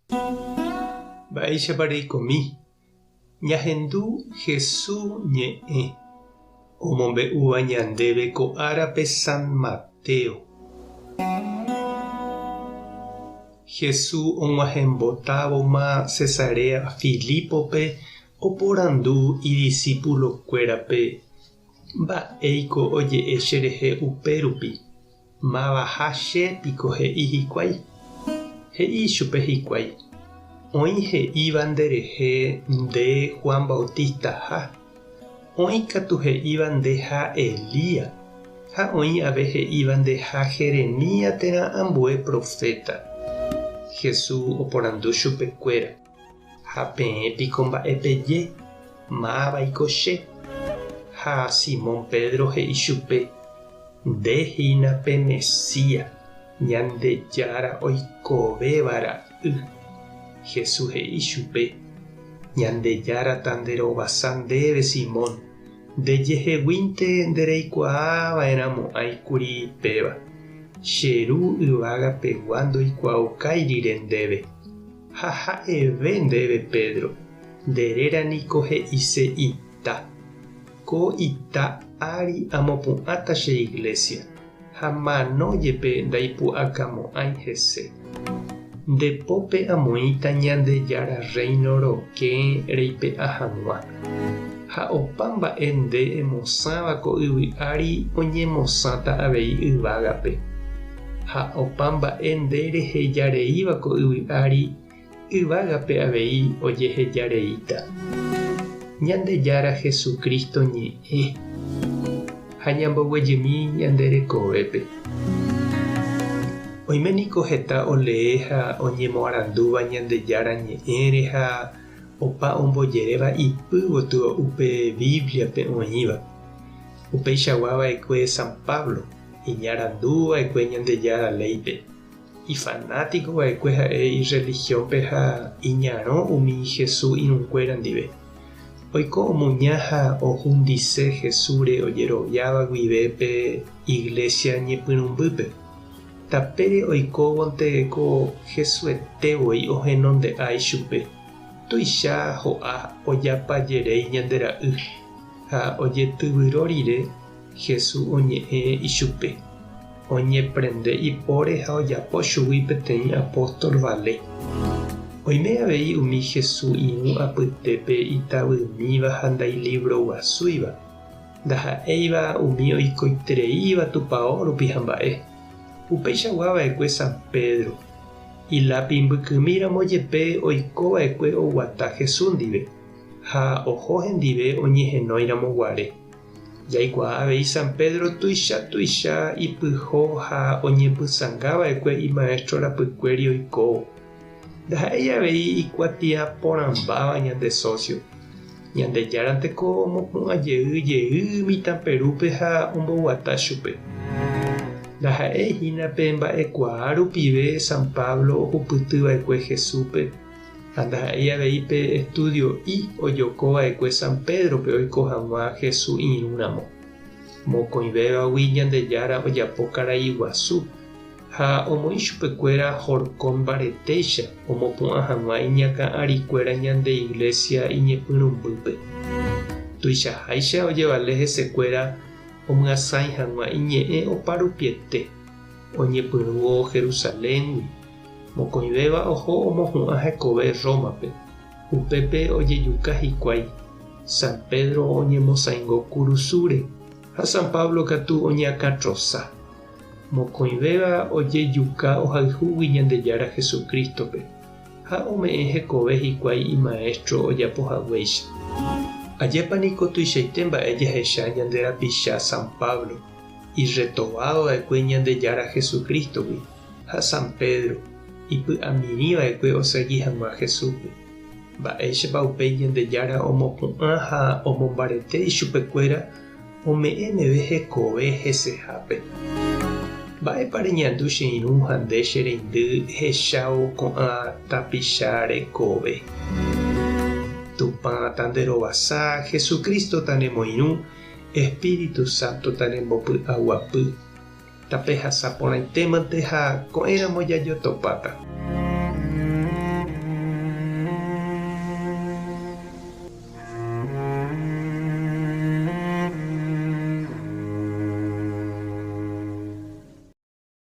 Mba'éichapa reikomi? Ñahendu Hesu ñe'ẽ omombe'úva ñandéve ko árape San Mateo. Hesu og̃uahẽmbotávoma Cesarea Filípope oporandu idisípulokuérape, Mba'éiko oje'e cherehe upérupi? Mavaha che piko he'i hikuái? He'i ichupe hikuái, Oĩ he'íva nderehe nde Juan Bautistaha, oĩ katu he'íva ndeha Elías, ha oĩ ave he'íva ndeha Jeremías térã ambue proféta. Jesús oporandu chupekuéra. Ha peẽ piko mba'e peje, Mávaiko che? Ha Simón Pedro he'i chupe, Nde hína pe Mesías, Ñandejára oikovéva ra'y. Jesús he'i chupe, Ñandejára tanderovasa ndéve Simón, nde jeheguínte ndereikuaa va'erãmo'ãi kuri péva, che Ru yvága pegua ndoikuaaukái rire ndéve. Ha ha'eve ndéve Pedro, nde réra niko he'ise ita. Ko ita ári amopu'ãta che iglésia, ha mano jepe ndaipu'akamo'ãi hese. Nde pópe amoĩta Ñandejára Rréino rokẽ reipe'a hag̃ua. Ha opa mba'e nde emosãva ko yvy ári oñemosãta avei yvágape. Ha opa mba'e nde reheja reíva ko yvy ári, yvágape avei ojeheja reíta. Ñandejára Jesucristo ñe'ẽ ha ñamboguejymi ñande rekovépe. Oime niko heta olee ha oñemoarandúva Ñandejára ñe'ẽre ha opa ombojeréva ipy gotyo upe Bíbliape oĩva. Upeichagua va'ekue San Pablo. Iñarandu va'ekue Ñandejára léipe. Ifanátiko va'ekue ha'e irrelihiónpe ha iñarõ umi Jesús irũnguéra ndive. Oiko omuña ha ohundise Jesúsre ojeroviáva guive pe iglésia ñepyrũmbýpe. Tapére oikóvonte ko Jesuete voi ohenonde'a ichupe. Tuicha ho'a ojapajeréi ñande ra'y ha ojetyvyro rire Jesús oñe'ẽ ichupe, oñeprende ipóre ha ojapo chugui peteĩ apóstol vale. Oime avei umi Jesús irũ apytépe itavymíva ha ndailivroguasúiva, ndaha'éiva umi oikoitereíva tupao rupi hamba'e. Upeichagua va'ekue San Pedro. Ilápi mbykymi ramo jepe oiko va'ekue oguata Jesús ndive, ha oho hendive oñehenói ramo guare. Jaikuaa avei San Pedro tuicha tuicha ipyho ha oñepysãnga va'ekue imaestro rapykuéri oikóvo. Ndaha'éi avei ikuatia porãmbáva ñande socio. Ñandejáranteko omopu'ã jey jey mitã Perúpe ha omboguata chupe. Ndaha'éi hína pe mba'ekuaa rupive San Pablo ohupyty va'ekue Jesúspe. Ha ndaha'éi avei pe estudio'i ojoko va'ekue San Pédrope oiko hag̃ua Hesu irũ ramo. Mokõivévagui Ñandejára ojapo karai guasu, ha omoĩ chupekuéra horkon mbaretéicha omopu'ã hag̃ua iñakã arikuéra ñande Iglesia iñepyrũmbýpe. Tuichaháicha ojevale hesekuéra omyasãi hag̃ua iñe'ẽ oparupiete, oñepyrũvo Jerusaléngui. Mokõivéva oho omohu'ã hekove Rómape. Upépe ojejuka hikuái. San Pedro oñemosãingo kurusúre ha San Pablo katu oñeakãtrosa. Mokõivéva ojejuka ohayhúgui Ñandejára Jesucrístope ha ome'ẽ hekove hikuái imaéstro ojapo haguéicha. Ajépa niko tuichaite mba'e jahecha ñande rapicha San Pablo, irretovádo va'ekue Ñandejára Jesucrístogui. Ha San Pedro ipy'amirĩ va'ekue osegi hag̃ua Jesúspe. Mba'éichapa upéi Ñandejára omopu'ã ha omombarete ichupekuéra ome'ẽ meve hekove hesehápe? Mba'épa reñandu che irũ ha nde che reindy ehechávo ko'ã tapicha rekove? Tupã tanderovasa, Jesucristo tanemoirũ, Espíritu Santo tanembopy'aguapy. Tapehasa porãitémante ha ko'ẽramo jajotopáta.